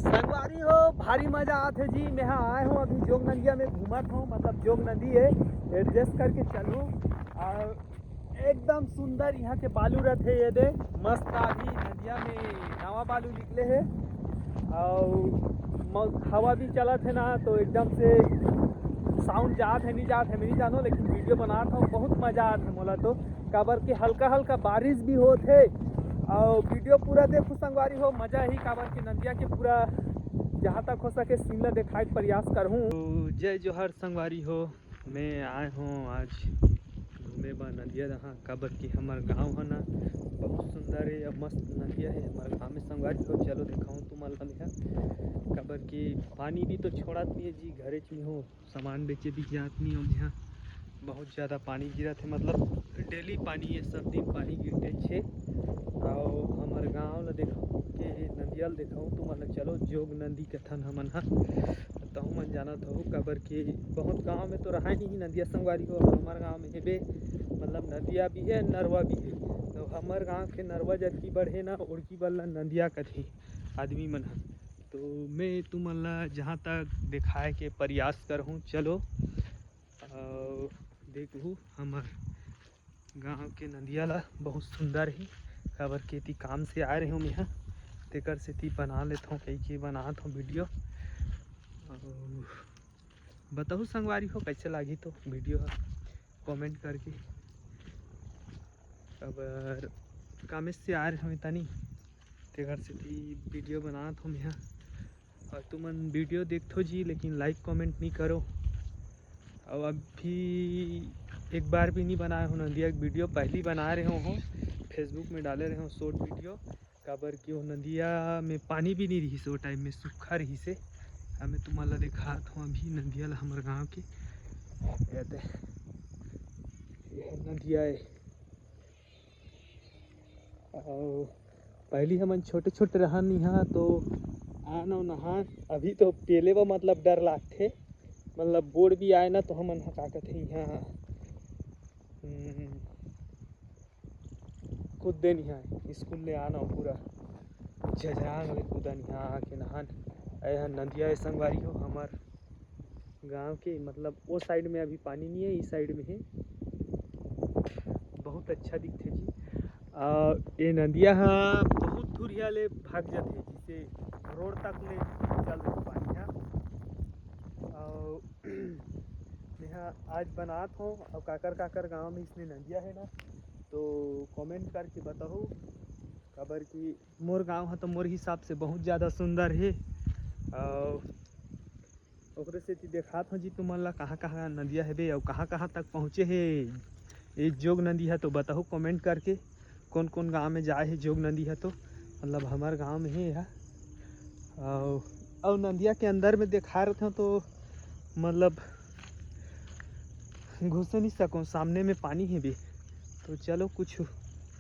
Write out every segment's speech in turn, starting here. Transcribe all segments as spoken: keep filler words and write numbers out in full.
संगवारी हो, भारी मजा आत हे जी। मैं हा आए हूँ अभी जोग नंदिया में घूमत हूँ, मतलब जोग नदी है, एडजस्ट करके चलूँ। और एकदम सुंदर यहाँ के बालू रहते, ये दे मस्त अभी नदिया में नवा बालू निकले है। और म- हवा भी चलत है ना, तो एकदम से साउंड जात है नहीं जात है मैं नहीं जानो, लेकिन वीडियो बनात हूँ, बहुत मजा आत है मोला तो। काबर के हल्का हल्का बारिश भी होत है। और वीडियो पूरा देखो संगवारी हो, मजा ही, काबर के नदिया के पूरा जहाँ तक हो सके सीन ला दिखाए के प्रयास करहूँ। तो जय जोहार संगवारी हो, मैं आए हूँ आज घूमे बर नदिया दहा, काबर कि हमर गांव है ना, बहुत सुंदर है, अब मस्त नदिया है हमर गांव में संगवारी हो। चलो दिखाऊँ तुमन ला मैं, काबर कि पानी भी तो छोड़त नहीं है जी, घरे च में हो, सामान बेचे भी जात नहीं हो यहाँ। बहुत ज़्यादा पानी गिरत है, मतलब डेली पानी है, सब दिन पानी गिरते छे। और हमर गांव ला देखो के नदिया ला देखो तुमन ला, चलो जोग नदी कथन हमन हा। तहु मन जानत हो, काबर के बहुत गांव में तो रहा नहीं नदिया संगवारी हो, हमर गांव में हेबे, मतलब नदिया भी है, नरवा भी है। तो हमर गांव के नरवा जतकी बढ़े ना, ओड़की बल्ला नदिया कथे आदमी मन ह। तो मैं तुमन ला जहाँ तक दिखाए के प्रयास करहूँ, चलो। और देखू हमर गांव के नदिया ला, बहुत सुंदर ही, काबर के ती काम से आए रहे मैं हा, तेकर सेती बना लेथों, कही के बनात हूँ वीडियो। और बताहू संगवारी हो, कैसे लागी तो वीडियो हा, कमेंट करके। अब कामेज से आए रहे तनी, तेकर सेती वीडियो बनात हूँ मैं हा। और तुमन वीडियो देखथो जी, लेकिन लाइक कमेंट नहीं करो। और अभी एक बार भी नहीं बनाए हो नदिया के वीडियो, पहली बना रहे हो, फेसबुक में डाले रहे हो शॉर्ट वीडियो, काबर कि वो नदिया में पानी भी नहीं रही से, टाइम में सूखा रही से। हमें तुम्हारा दिखात हूँ अभी नदिया ला, हमर गांव के ये दे, ये नदिया है। और पहली हमन छोटे छोटे रहन इहाँ तो आन और नहान, अभी तो पेले बा, मतलब डर लागथे, मतलब बोड़ भी आए ना तो हमन ह का कथे इहाँ, हम्म, कूद देन इहाँ स्कूल ले आन और पूरा झझरांग ले कूदन इहाँ आके नहान। ए ह नदिया ए संगवारी हो हमर गांव के, मतलब वो साइड में अभी पानी नहीं है, इस साइड में है। बहुत अच्छा दिखथे जी। और ये नदिया हा बहुत धुरिया ले भाग जाथे, जिसे रोड तक ले चल रही पानी हा। और मैं हा आज बनात हूँ, और काकर काकर गांव में इसने नदिया है ना, तो कमेंट करके बताओ, काबर कि मोर गांव हा तो मोर हिसाब से बहुत ज़्यादा सुंदर है। और ओकरे सेती देखात हूँ जी तुमन ला कहाँ कहाँ नदिया हेबे अउ कहाँ कहाँ तक पहुँचे हे ये जोग नदी हा, तो बताहू कमेंट करके कौन कौन गांव में जाए हे जोग नदी हा। तो मतलब हमार गांव में हे हा। अउ अउ नदिया के अंदर में देखा रहते हो तो मतलब घुसे नहीं सको, सामने में पानी हेबे। तो चलो कुछ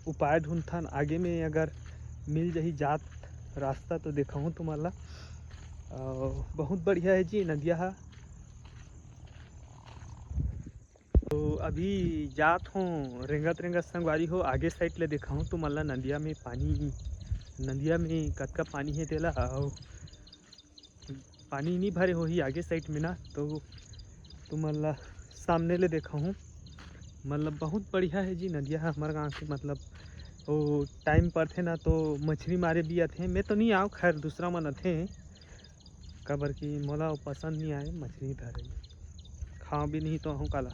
उपाय ढूंढथन, आगे में अगर मिल जाही जात रास्ता तो देखहूँ तुमन ला। अउ बहुत बढ़िया है जी नदिया हा। तो अभी जात हूँ रेंगत रेंगत संगवारी हो, आगे साइड ले देखहूँ तुमन ला नदिया में पानी, नदिया में कतका पानी है तेला। अउ पानी नहीं भरे होही आगे साइड में ना, तो तुमन ला सामने ले देखहूँ। मतलब बहुत बढ़िया है जी नदिया है हमारे गाँव के, मतलब वो टाइम परथे ना तो मछली मारे भी आथे। मैं तो नहीं आव, खैर दूसरा मन आथे, काबर कि मोला वो पसंद नहीं आए मछली धरे, खाव भी नहीं तो हूँ काला।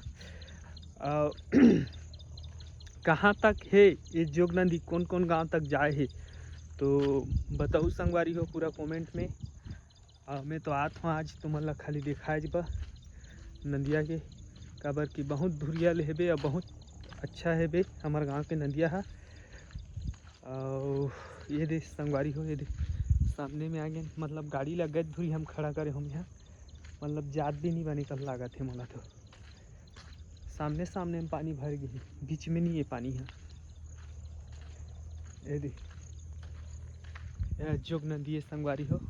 अउ कहाँ तक है ये जोग नदी, कौन कौन गांव तक जाए है, तो बताऊ संगवारी हो पूरा कमेंट में। अउ मैं तो आत हूँ आज तुमन ला खाली दिखाए बा नदिया के, काबर कि बहुत धुरिया ले हेबे अउ बहुत अच्छा हेबे हमर गांव के नदिया हा। अउ ये दे संगवारी हो, ये दे सामने में आ गए, मतलब गाड़ी ला गज धुरी हम खड़ा करे होम यहाँ, मतलब जात भी नहीं बने कल लागत है मोला तो। सामने सामने में पानी भर गई, बीच में नहीं है पानी है। ये दे, ये जोग नदी है संगवारी हो।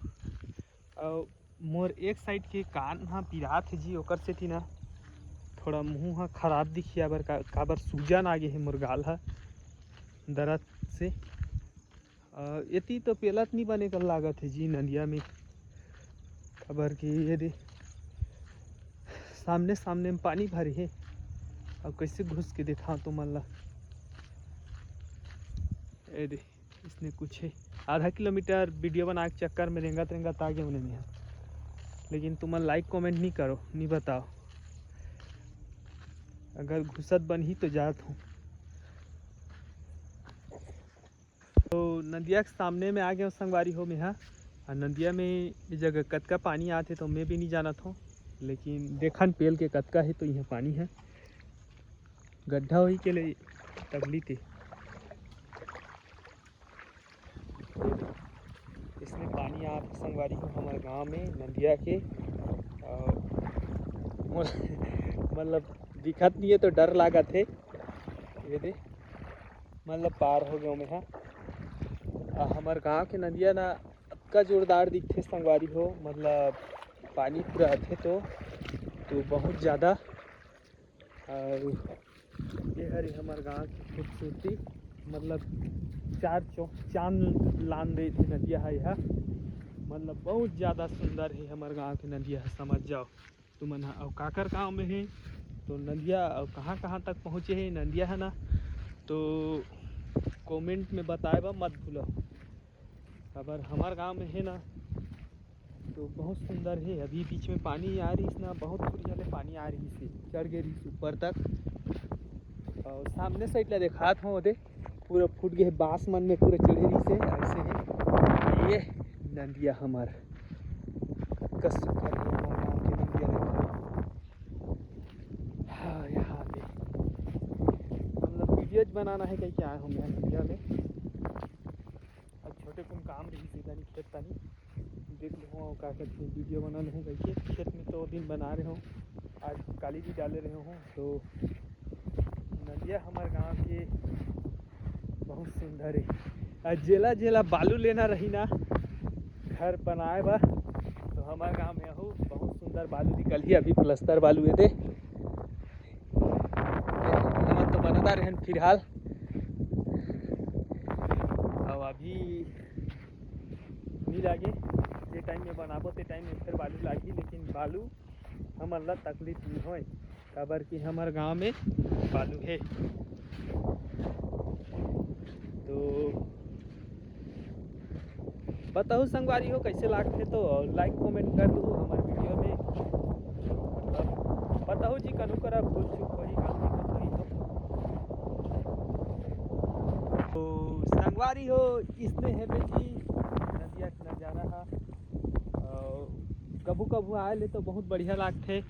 अउ मोर एक साइड के कान हा पिरात है जी, ओकर सेती ना थोड़ा मुंह हा खराब दिखिया बर का, काबर सूजन आ गए है मोर गाल हा दर्द से। अ, एती तो पेलत नहीं बने कर लागत है जी नदिया में, काबर कि ये दे, सामने सामने में पानी भरे हे। अब कैसे घुस के दिखाओ तुमन ला। ये दे, इसने कुछ है, आधा किलोमीटर वीडियो बना के चक्कर में रेंगत रेंगत आ गया उन्हें में। लेकिन तुमन लाइक कमेंट नहीं करो, नहीं बताओ। अगर घुसत बनही तो जात हूँ। तो नदिया के सामने में आ गया संगवारी हो मेहा। और नदिया में ये जगह कतका पानी आथे तो मैं भी नहीं जानत हूँ, लेकिन देखन पेल के कतका है तो यहाँ पानी है, गड्ढा होही के ले तगली ते। इसमें पानी आथे संगवारी हो हमारे गांव में नदिया के। और मतलब दिखत नहीं है तो डर लागत है। ये दे, मतलब पार हो गया मैं हा। आ, हमारे गांव के नदिया ना अतका जोरदार दिखथे संगवारी हो, मतलब पानी पूरा आथे तो, तो बहुत ज़्यादा। और ये हरे हमारे गांव की खूबसूरती, मतलब चार चौ चांद लान देथे नदिया है यह, मतलब बहुत ज़्यादा सुंदर है हमारे गांव की नदिया है, समझ जाओ तुमन ह। अउ काकर गांव में है तो नदिया अउ कहाँ कहाँ तक पहुँचे है नदिया है ना, तो कमेंट में बताए बर मत भूलो। अगर हमार गांव में है ना तो बहुत सुंदर है। अभी बीच में पानी आ रही ना, बहुत दूरिया ले पानी आ रही से चढ़ गए रही ऊपर तक। और सामने साइड ला देखात हो ओदे, पूरा फूट गए बांस मन में पूरा चढ़े रही से ऐसे है। ये नदिया हमार कस कर है हमार गांव के नदिया देखो। हाँ, यहाँ पे मतलब वीडियोज बनाना है कहीं क्या है हम यहाँ नदिया में। अब छोटे कुन काम रही सीधा नहीं खेत तानी देख लो का कहते वीडियो बना लूँ कहीं खेत में तो दिन बना रहे हो। आज काली भी डाले रहे हो तो नदिया हमारे गांव के बहुत सुंदर है। आ जेला जेला बालू लेना रही ना घर बनाए बर तो हमारे गांव में हो बहुत सुंदर बालू निकल ही अभी प्लस्तर बालू है दे। हमन तो बनता रहन फिलहाल। अब अभी नहीं लागे, जे टाइम में बनाबो ते टाइम में फिर बालू लागी, लेकिन बालू हमन ला तकलीफ नहीं होए, काबर कि हमर गांव में बालू है। तो बताओ संगवारी हो कैसे लागथे तो लाइक कमेंट कर दू हमारे वीडियो में। मतलब बताओ जी कनु करा भूल चूक वही काम नहीं कर रही हो। तो संगवारी हो इसने है बेटी नदिया के नजारा हा। कभू कभू आए ले तो बहुत बढ़िया लागथे।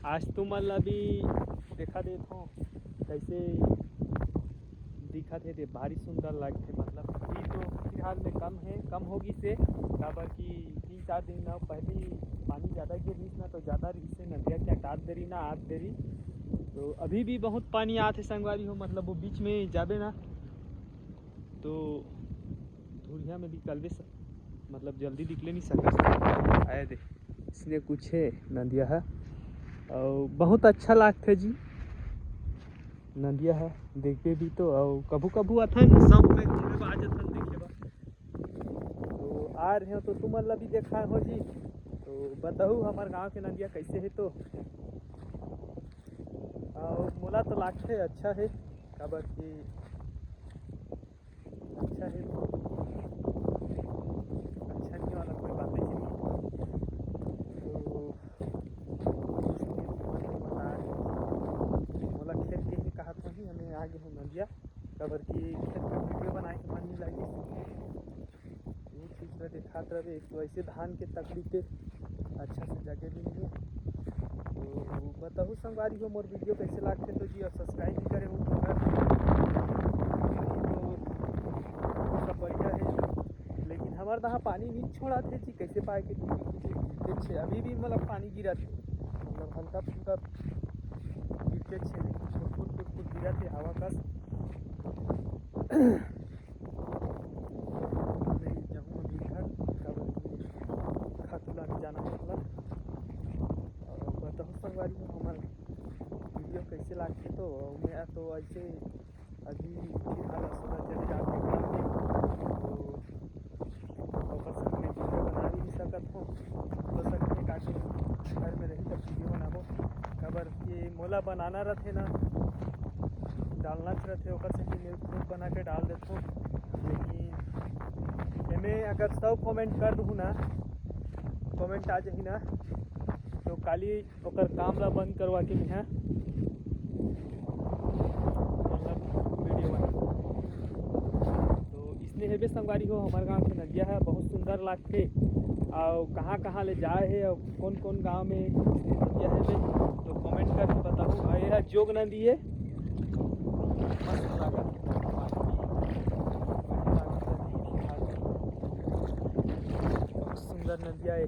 आज तुमन ला भी देखा देत हो कैसे दिखत हे ते भारी सुंदर लगथे। मतलब अभी तो फिलहाल में कम है, कम हो गिस हे, काबर कि तीन चार दिन ना पहले पानी ज़्यादा गिर रही ना तो ज़्यादा रही से नदिया के अटात देरी ना आत देरी। तो अभी भी बहुत पानी आत है संगवारी हो, मतलब वो बीच में जाबे ना तो धुरिया में निकलबे मतलब जल्दी निकले नहीं सकत। आए दे इसने कुछ है नदिया है और बहुत अच्छा लागथे जी। नदिया ह देखबे भी तो, अउ कभू कभू अथन सब में घूमे बर आ जथन देखे बर। तो आ रहे हो तो तुमन ला भी देखा हो जी। तो बताहू हमर गांव के नदिया कैसे है तो। अउ मोला तो लागथे अच्छा है, काबर कि अच्छा है, अच्छा नहीं वाला कोई बात नहीं। तो मोला खेत के ही कहा तो ही हमें आगे हो नदिया, काबर कि खेत का वीडियो बनाए के मन नहीं लगे। वो चीज में दिखात रहे, एक तो ऐसे धान के तकलीफ पे अच्छा से जगह भी नहीं है। तो बताहू संगवारी हो मोर वीडियो कैसे लागथे तो जी, और सब्सक्राइब भी करे हो तो कर। तो सब बढ़िया है, लेकिन हमार दहा पानी नहीं छोड़ा थे जी, कैसे पाए के टीवी गिरते छे, अभी भी मतलब पानी गिरा थे, मतलब हल्का फुल्का गिरते छे, लेकिन फुट फुट फुट फुट गिरा थे हवा कस। नहीं जाऊँ अभी घर, काबर कि खातू लाने जाना है मतलब। और बताहूँ संगवारी हो हमार वीडियो कैसे लागथे तो मैं तो ऐसे अभी फिलहाल सुबह चले जाते हैं काम पे, तो ओकर संग में वीडियो बना भी नहीं सकत हो। हो सकथे का वीडियो बनाबो, काबर कि मोला बनाना रथे ना, डालना च रथे, ओकर सेती मैं खुद बना के डाल देथों। लेकिन एमे अगर सौ कमेंट कर दूँ ना, कमेंट आ जाही ना, तो काली ओकर काम ला बंद करवा के मैं मतलब वीडियो बना। तो इसने हेबे संगवारी हो, हमारे गांव के नदिया है, बहुत सुंदर लागथे। और कहाँ कहाँ ले जाए है और कौन कौन गांव में नदिया हेबे, तो कमेंट करके बताओ। और ये है जोग नदी है, मस्त लागत है। बहुत सुंदर नदिया है।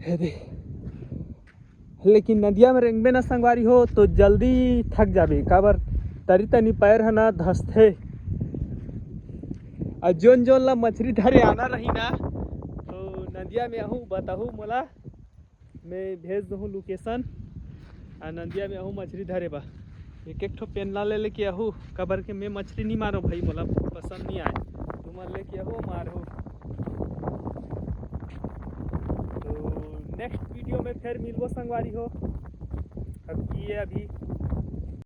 हे दे। लेकिन नदिया में रेंगबे ना संगवारी हो, तो जल्दी थक जाबे, काबर तरी तनी पैर ह ना धसथे। और जोन जोन ला मछरी धरे आना रही ना, तो नदिया में आहू बताहू मोला, मैं भेज दूँ लोकेशन। आ नदिया में आहू मछरी धरे बा, एक एक ठो पेनला ले लेके आहू, काबर के मैं मछरी नहीं मारो भाई, मोला पसंद नहीं आए। तुमन लेके आहू, मारहू। तो नेक्स्ट वीडियो में फिर मिलबो संगवारी हो। अब ये अभी